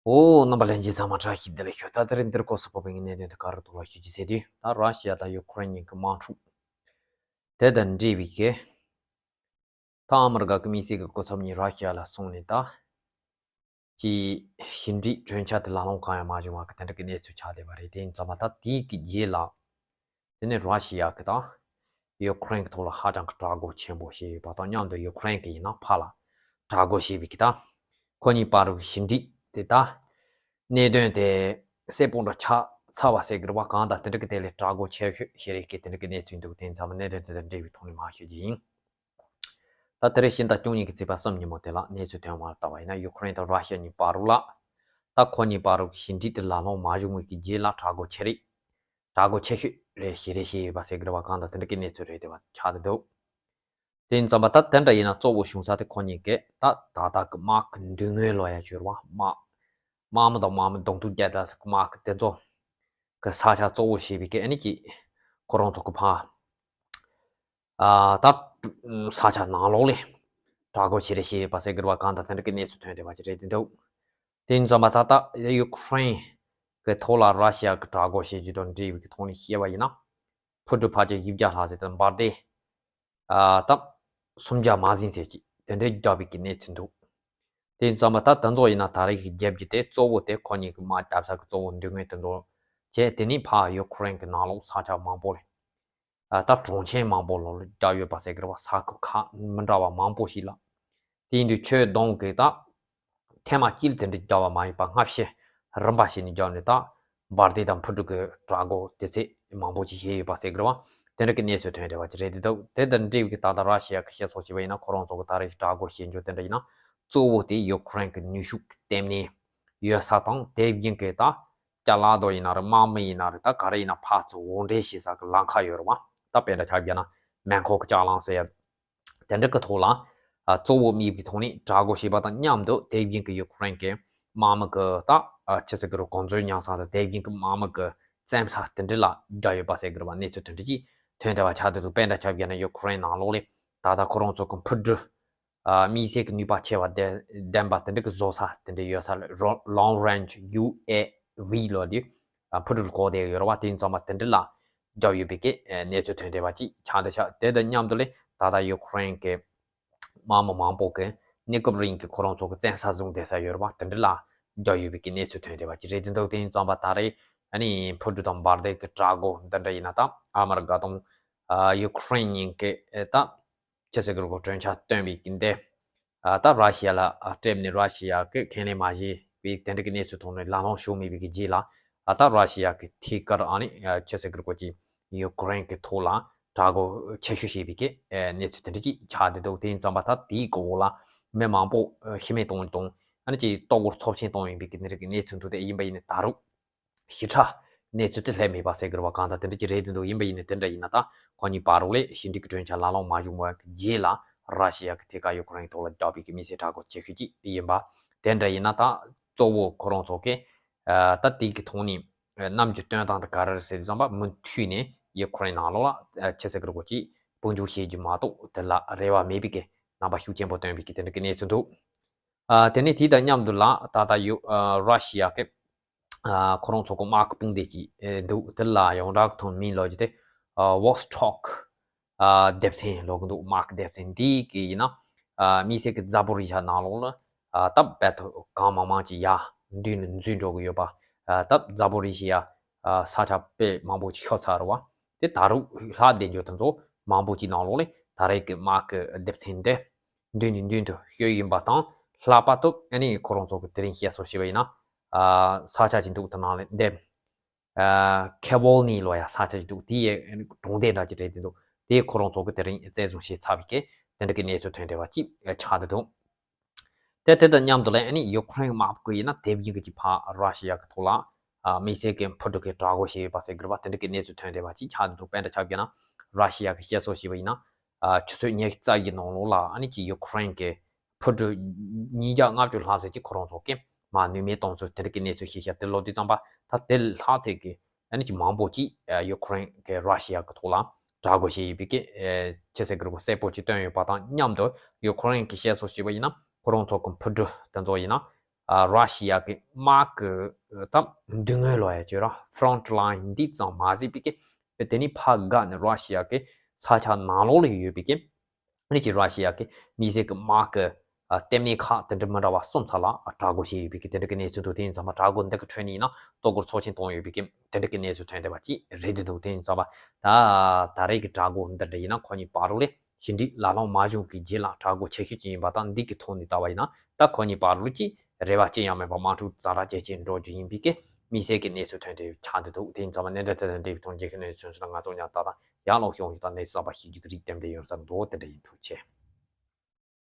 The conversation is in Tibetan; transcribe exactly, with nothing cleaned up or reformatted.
ཨོ། རྣམ་པ་ལྷན་རྒྱས་ཚང་མ་བཀྲ་ཤིས་བདེ་ལེགས་ཞུ། ད་དེ་རིང་འདིར་སྐོར་སུ་བབས་པའི་གནད་དོན་དེ་ག་རེ་འདུག་ལ་ཞུ་རྒྱུ་ཟེར་དུས། ད་ར་ཤི་ཡ་དང་ཡུ་ཁུ་རེན་གཉིས་ཀྱི་དམག་འཁྲུག་དེ་དང་འབྲེལ་བའི་གི། ད་ཨ་མི་རི་ཀ་གི་དམིགས་བསལ་གྱི་སྐུ་ཚབ་གཉིས་ར་ཤི་ཡ་ལ་སོང་ནས། ད་ཀྱི་ཞི་འགྲིག་གྲོས་འཆར་དེ་ལག་ལེན་གང་ཡང་མ་བྱུང་བ་གི་དེ་འདྲ་གི་གནས་ཚུལ་ཆགས་བསྡད་པ་རེད། དེ་ཡིན་ཙང་མ་ད་དེའི་གི་རྗེས་ལ། དེ་ནས་ར་ཤི་ཡ་གི་ད་ཡུ་ཁུ་རེན་གི་ཐོག་ལ་ཧ་ཅང་གི་དྲག་རྒོལ་ཆེན་པོ་བྱས་ཡོད་པ་དང་མཉམ་དུ་ཡུ་ཁུ་རེན་གི་ཡིན་ན་ཕར་ལ་དྲག་རྒོལ་བྱས་པའི་གི་ད་ཁོ་གཉིས་བར་གི་ཞི་འགྲིག་དེ་ད་གནད་དོན་དེ་གསལ་པོ་འདྲ་ཆགས་ཚར་བ་ཟེར་གི་རེད་པ། གང་ལྟར་དེ་འདྲ་གི་དེ་ལས་དྲག་རྒོལ་ཆེ་ཤོས་ཤིག་རེད་གི་དེ་འདྲ་གི་གནས་ཚུལ་འདུག་དེ་ཡིན་ཙང་མ་གནད་དོན་དེ་དང་འབྲེལ་བའི་ཐོག་ནས་མར་ཞུ་རྒྱུ་ཡིན། ད་དེ་རིང་ཕྱི་ཟླ་བཅུ་གཉིས་ཀྱི་ཚེས་པ་གསུམ་ཉིན་མོ་དེ་ལ་གནས་ཚུལ་ཐོན་པ་ལ་ལྟ་བ་ཡིན་ན། ཡུ་ཁུ་རེན་དང་ར་ཤི་ཡ་གཉིས་བར་དུ་ལ། ད་ཁོ་གཉིས་བར་དུ་ཞི་འགྲིག་དེ་ལག་ལེན་མ་བྱུང་བའི་གི་རྗེས་ལ་དྲག་རྒོལ་ཆེ་རེད། དྲག་རྒོལ་ཆེ་ཤོས་རེད་ཞེས་རེད་ཞེས་ཡོད་པ་ཟེར་གི་རེད་པ། གང་ལྟར་དེ་འདྲ་གི་གནས་ཚུལ་རེད་བསྡད་པ་ཆགས་བསྡད་འདུག་དེ་ཡིན་ཙང་མ་ད་དེ་འདྲ་ཡིན་ན་གཙོ་བོ་བྱུང་ས་དེ་ཁོ་གཉིས་ཀས་ད་ད་ལྟ་གི་དམག་གི་མདུན་ངོས་ལ་ཡ་བྱོས་ར་བ། དམག་དམག་མི་དང་དམག་མི་གདོང་ཐུག་རྒྱབ་འདྲ་ཟེར་གི་དམག་གི་དེ་ཚོ་གི་ས་ཆ་གཙོ་བོ་བྱས་པའི་གི་ཨ་ནི་གི་ཁོ་རང་ཚོ་གི་ཕ། ཨ། ད་ས་ཆ་ནང་ལོགས་ལ་དྲག་རྒོལ་བྱེད་རེས་བྱེད་པ་ཟེར་གི་རེད་པ། གང་ལྟར་དེ་འདྲ་གི་གནས་ཚུལ་ཐོན་བསྡད་པ་ཅིག་རེད་བསྡད་འདུག་དེ་ཡིན་ཙང་མ་ད་ལྟ་ཡུ་ཁུ་རེན་གི་ཐོག་ལ་ར་ཤི་ཡ་གི་དྲག་རྒོལ་བྱེད་རྒྱུ་དང་འབྲེལ་བའི་གི་ཐོག་ནས་བཤད་པ་ཡིན་ན། འཕུར་གྲུ་ཕལ་ཆེར་བཞི་བརྒྱ་ལྷག་ཙམ་དང་འབར་མདེལ། ཨ། ད་སུམ་བརྒྱ་མ་ཟིན་ཙམ་ཅིག་དེ་འདྲའི་བརྒྱབ་པའི་གི་གནས་ཚུལ་འདུག་དེ་ཡིན་ཙང་མ་ད་དེ་ཚོ་ཡིན་ན་ད་རེས་ཀྱི་རྒྱབ་རྒྱུ་དེ་གཙོ་བོ་དེ་ཁོ་གཉིས་ཀྱི་དམག་རྒྱབ་ས་གི་གཙོ་བོ་མདུན་ངོས་དེ་ཚོ་བྱས། དེ་ནས་ཕར་ཡུ་ཁུ་རེན་གི་ནང་ལོགས་ས་ཆ་མང་པོ་ལ། ཨ། ད་གྲོང་ཁྱེར་མང་པོ་ལ་རྒྱག་ཡོད་པ་ཟེར་གི་རེད་པ། ས་ཁུལ་ཁག་མི་འདྲ་བ་མང་པོ་ཞིག་ལ། དེ་ཡིན་དུས་ཁྱོན་བསྡོམས་ཀྱིས་ད་ཐེངས་མ་གཅིག་དེ་འདྲ་རྒྱག་པ་མ་ཡིན་པ་སྔ་ཕྱི་རིམ་པ་བྱས་ནས་རྒྱག་ནས། ད་འབར་མདེལ་དང་འཕུར་གྲུ་གི་དྲག་རྒོལ་དེ་ཚོ་མང་པོ་ཅིག་བྱས་ཡོད་པ་ཟེར་གི་རེད་པ། དེ་འདྲ་གི་གནས་ཚུལ་ཐོན་བསྡད་པ་ཅིག་རེད་བསྡད་འདུག་དེ་དང་འབྲེལ་བའི་གི་ད་ལྟ་ར་ཤི་ཡ་གི་བཤད་སྲོལ་བྱས་པ་ཡིན་ན། ཁོ་རང་ཚོ་གི་ད་རེས་དྲག་རྒོལ་བྱེད་རྒྱུ་དེ་འདྲ་ཡིན་ན་གཙོ་བོ་དེ་ཡུ་ཁུ་རེན་གི་ནུས་ཤུགས་ཀྱི་ལྟེ་གནས་ཡོད་ས་དང་། དེ་བཞིན་གི་ད་ཅ་ལག་དང་ཡིན་ན་རེད། དམག་མི་ཡིན་ན་རེད། ད་ག་རེ་ཡིན་ན་ཕར་ཚུར་དབོར་འདྲེན་བྱེད་ས་གི་ལམ་ཁ་ཡོད་རེད་པ། ད་དཔེར་ན་ཆ་བཞག་ན་མེ་འཁོར་གི་ལྕགས་ལམ་ཟེར་ཡ། དེ་འདྲ་གི་ཐོག་ལ། ཨ། གཙོ་བོ་དམིགས་པའི་ཐོག་ནས་དྲག་རྒོལ་བྱས་པ་དང་མཉམ་དུ། དེ་བཞིན་གི་ཡུ་ཁུ་རེན་གི་དམག་མི་གི་ད། ཨ། ཆི་ཟེར་གི་རེད། གོ་མཛོད་ཉར་ས་དང་། དེ་བཞིན་གི་དམག་མི་གི་བཙེམ་ས་དེ་འདྲ་ལ་རྒྱག་ཡོད་པ་ཟེར་གི་རེད་པ། གནས་ཚུལ་དེ་འདྲ་ཅིག་ཐོན་བསྡད་པ་ཆགས་བསྡད་འདུག་དཔེར་ན་ཆ་བཞག་ན་ཡུ་ཁུ་རེན་ནང་ལོགས་ལ་ད་ལྟ་ཁོ་རང་ཚོ་གི་འཕུར་གྲུ། ཨ། དམིགས་བསལ་གྱི་ནུས་པ་ཆེ་བ་ལྡན་པ་དེ་འདྲ་གི་བཟོ་ས་དེ་འདྲ་ཡོད་ས་ལ། Long Range U A V ལབ་དུས། ཨ། འཕུར་གྲུ་ལ་གོ་བསྡད་ཡོད་རེད་པ། དེ་ཡིན་ཙང་མ་དེ་འདྲ་ལ་རྒྱག་ཡོད་པའི་གི་གནས་ཚུལ་ཐོན་བསྡད་པ་ཅིག་ཆགས་བསྡད་ཤག་དེ་དང་མཉམ་དུ་ལ་ད་ལྟ་ཡུ་ཁུ་རེན་གི་དམག་མི་མང་པོ་གི་གནས་སྐབས་རིང་གི་ཁོ་རང་ཚོ་གི་བཙེམ་ས་བཟུང་བསྡད་ས་ཡོད་རེད་པ། དེ་འདྲ་ལ་རྒྱག་ཡོད་པའི་གི་གནས་ཚུལ་ཐོན་བསྡད་པ་ཅིག་རེད་བསྡད་འདུག་དེ་ཡིན་ཙང་མ་ད་རེས་ཨ་ནི་འཕུར་གྲུ་དང་འབར་མདེལ་གི་དྲག་རྒོལ་འདི་འདྲ་ཡིན་ན། ད་ཨ་མི་རི་ཀ་དང་། ཨ། ཡུ་ཁུ་རེན་གཉིས་ཀས་ད་ཆི་ཟེར་གི་རེད། གྲོས་འཆར་བཏོན་པའི་གི་འདི། ཨ། ད་ར་ཤི་ཡ་ལ་སྤྲད་ནས་ར་ཤི་ཡ་གིས་ཁས་ལེན་མ་བྱས་པའི་དེ་འདྲ་གི་གནས་ཚུལ་ཐོག་ནས་ལམ་ལྷོང་བྱུང་མེད་པའི་གི་རྗེས་ལ། ཨ། ད་ར་ཤི་ཡ་གི་ཐད་ཀར་ཨ་ནི་ཆི་ཟེར་གི་རེད། ཀྱི་ཡུ་ཁུ་རེན་གི་ཐོག་ལ་དྲག་རྒོལ་ཆེ་ཤོས་བྱས་པའི་གི་གནས་ཚུལ་དེ་འདྲ་ཅིག་ཆགས་བསྡད་འདུག་དེ་ཡིན་ཙང་མ་ད་དེའི་གི་འོག་ལ་མི་མང་པོ་ཤི་རྨས་བཏང་དང་། ཨ་ནི་ཅིག་ལྟོ་གོས་ཚབས་ཆེན་བཏང་ཡོད་པའི་གི་དེ་འདྲ་གི་གནས་ཚུལ་འདུག་དེ་ཡིན་པ་ཡིན་ནའི་ད་རུང་ཞིབ་ཕྲ་གནས་ཚུལ་དེ་སླེབས་མེད་པ་ཟེར་གི་རེད་པ། གང་ལྟར་དེ་འདྲ་ཅིག་རེད་བསྡད་འདུག་ཡིན་པ་ཡིན་ནའི་དེ་འདྲ་ཡིན་ན་ད་ཁོ་གཉིས་བར་རོགས་ལས་ཞི་འགྲིག་གི་གྲོས་འཆར་ལག་ལེན་མ་བྱུང་བའི་རྗེས་ལ་ར་ཤི་ཡ་གི་ཐད་ཀར་ཡུ་ཁུ་རེན་ཐོག་ལ་རྒྱག་པའི་གི་དམིགས་བསལ་དྲག་རྒོལ་ཆེ་ཤོས་ཅིག་ཡིན་པ། དེ་འདྲ་ཡིན་ན་ད་གཙོ་བོ་ཁོ་རང་ཚོ་གི། ཨ། ད་དེ་གི་ཐོག་ནས་རྣམ་འགྱུར་སྟོན་སྟངས་དེ་ག་རེ་རེད་ཟེར་དུས་ཙམ་པ། མུ་མཐུད་ནས་ཡུ་ཁུ་རེན་ནང་ལོགས་ལ་ཆི་ཟེར་གི་རེད། ཀྱི་དཔུང་འཇུག་བྱེད་རྒྱུ་མ་གཏོགས་དེ་ལ་རེ་བ་མེད་པའི་གི་རྣམ་པ་ཤུགས་ཆེན་པོ་སྟོན་པའི་གི་དེ་འདྲ་གི་གནས་ཚུལ་འདུག་ཨ། དེ་ནས་དེ་དང་མཉམ་དུ་ལ་ད་ལྟ་ཡུ། ཨ། ར་ཤི་ཡ་གི། ཨ། ཁོ་རང་ཚོ་གི་དམག་གི་དཔུང་སྡེ་ཅིག་ཨེ་འདུག་དེ་ལ་ཡོངས་གྲགས་ཐོག་མིང་ལབ་རྒྱུ་དེ། ཨ། Vostok ཨ། སྡེ་ཚན་ལབ་གི་འདུག་དམག་གི་སྡེ་ཚན་འདི་གི་ཡིན་ན། ཨ། དམིགས་བསལ་གྱི་ཛ་པོ་རི་ཤ་ནང་ལོགས་ལ། ཨ། ད་བལ་ཐོག་གང་མང་མང་ཅིག་ཡར་མདུན་ལ་འཛུལ་འགྲོ་གི་ཡོད་པ། ཨ། ད་ཛ་པོ་རི་ཤ་ཡ། ཨ། ས་ཆ་དཔེ་མང་པོ་ཅིག་ཤོར་ཚར་རེད་པ། དེ་ད་རུང་ལྷག་བསྡད་རྒྱུ་དེ་ཚོ་མང་པོ་ཅིག་ནང་ལོགས་ལ་ད་རེས་ཀྱི་དམག་གི་སྡེ་ཚན་འདི་མདུན་ནས་མདུན་དུ་བསྐྱོད་ཡིན་པ་དང་། ལྷག་པར་དུ་ཨ་ནི་ཁོ་རང་ཚོ་གི་དེ་རིང་བཤད་སྲོལ་བྱས་པ་ཡིན་ན། ཨ། ས་ཆ་ཅིག་འདུག་དེ་ནང་ལ་འདེབས། ཨ། ཁེ་བོལ་ནི་ལབ་ཡ་ས་ཆ་ཅིག་འདུག་དེ་ཡི་གྲོང་སྡེ་འདྲ་ཅིག་རེད་བསྡད་འདུག་དེ་ཁོ་རང་ཚོ་གིས་དེ་རིང་བཙན་བཟུང་བྱས་ཚར་བའི་གི་དེ་འདྲ་གི་གནས་ཚུལ་ཐོན་བསྡད་པ་ཅིག་ཆགས་བསྡད་འདུག་དེ་དེ་དང་མཉམ་དུ་ལ་ཨ་ནི་ཡུ་ཁུ་རེན་དམག་གི་ཡིན་ན་དེ་བཞིན་གྱི་ཕར་ར་ཤི་ཡ་གི་ཐོག་ལ། ཨ། དམིགས་བསལ་གྱི་འཕུར་གྲུ་གི་དྲག་རྒོལ་བྱས་ཡོད་པ་ཟེར་གི་རེད་པ། དེ་འདྲ་གི་གནས་ཚུལ་ཐོན་བསྡད་པ་ཅིག་ཆགས་བསྡད་འདུག་དཔེར་ན་ཆ་བཞག་ན་ར་ཤི་ཡ་གི་བཤད་སྲོལ་བྱས་པ་ཡིན་ན། ཨ། ཆུ་ཚོད་ཉི་ཤུ་རྩ་བཞི་ནང་ལོགས་ལ་ཨ་ནི་ཅིག་ཡུ་ཁུ་རེན་གི་འཕུར་གྲུ་ཉིས་བརྒྱ་ལྔ་བཅུ་ལྷག་ཙམ་ཅིག་ཁོ་རང་ཚོ་གིས་མར་ནུས་མེད་གཏོང་ཚུལ་དེ་འདྲ་གི་གནས་ཚུལ་ཤིག་ཤར། དེ་ལབ་དུས་ཙམ་པ་ད་དེ་ལྷག་ཙམ་གྱི་ཨ་ནི་ཅིག་མང་པོ་ཅིག་ཡུ་ཁུ་རེན་གྱིས་ར་ཤི་ཡ་གི་ཐོག་ལ་དྲག་རྒོལ་བྱས་ཡོད་པའི་གི། ཨེ། ཆི་ཟེར་གི་རེད། གསལ་པོ་ཅིག་བཏོན་ཡོད་པ་དང་མཉམ་དུ་ཡུ་ཁུ་རེན་གྱི་བཤད་སྲོལ་བྱས་པ་ཡིན་ན་ཁོ་རང་ཚོ་གི་འཕུར་གྲུ་དེ་ཚོ་ཡིན་ན། ར་ཤི་ཡ་གི་དམག་གི་ད་མདུན་ངོས་ལོགས་ཡ་ཅིག་ར་front line འདི་ཙམ་མ་ཟད་པའི་གི་དེ་ནི་ཕ་ག་ནི་ར་ཤི་ཡ་གི་ས་ཆ་ནང་ལོགས་ལ་ཡོད་པའི་གི་ནི་ཅིག་ར་ཤི་ཡ་གི་མི་སེར་གི་དམག་གི་ལྟེ་གནས་ཁག་དེ་འདྲ་མི་འདྲ་བ་གསུམ་ཚོ་ལ་དྲག་རྒོལ་བྱས་ཡོད་པའི་གི་དེ་འདྲ་གི་གནས་ཚུལ་འདུག་དེ་ཡིན་ཙང་མ་དྲག་རྒོལ་འདི་གི་ཁྲོད་ནས་ཡིན་ན་གཏོར་རྒོལ་ཚབས་ཆེན་བཏང་ཡོད་པའི་གི་དེ་འདྲ་གི་གནས་ཚུལ་ཐོན་བསྡད་པ་ཅིག་རེད་འདུག་དེ་ཡིན་ཙང་མ་ད་ད་རེས་གི་དྲག་རྒོལ་འདི་འདྲ་ཡིན་ན་ཁོ་གཉིས་བར་ལ་ཞི་འགྲིག་ལ་ལང་མ་བྱུང་གི་རྗེས་ལ་དྲག་རྒོལ་ཆེ་ཤོས་ཅིག་ཡིན་པ་དང་འདི་གི་ཐོག་ནས་ལྟ་བ་ཡིན་ན་ད་ཁོ་གཉིས་བར་ལ་ཅིག་རེ་བ་ཅི་ཡང་མེད་པ་དམག་འཁྲུག་ཛ་དྲག་ཇེ་ཆེར་འགྲོ་རྒྱུ་ཡིན་པའི་གི་མི་སེར་གི་གནས་ཚུལ་ཐོན་བསྡད་ཆགས་འདུག་དེ་ཡིན་ཙང་མ་གནད་འགག་དེ་དང་འབྲེལ་བའི་ཐོག་རྒྱལ་ཁབ་གནས་ཚུལ་སོང་ཙང་ང་ཚོ་ཉག་ཏག་ཏག་ཡར་ལོག་ཤོག་ཡོང་ད་གནས་ཚུལ་གསར་པ་ཤེས་རྒྱུ་གི་རིགས་ཏན་ཏན་ཡོད་ས་འདུག་དེ་འདྲ་ཡིན། ཐུགས་རྗེ་ཆེ།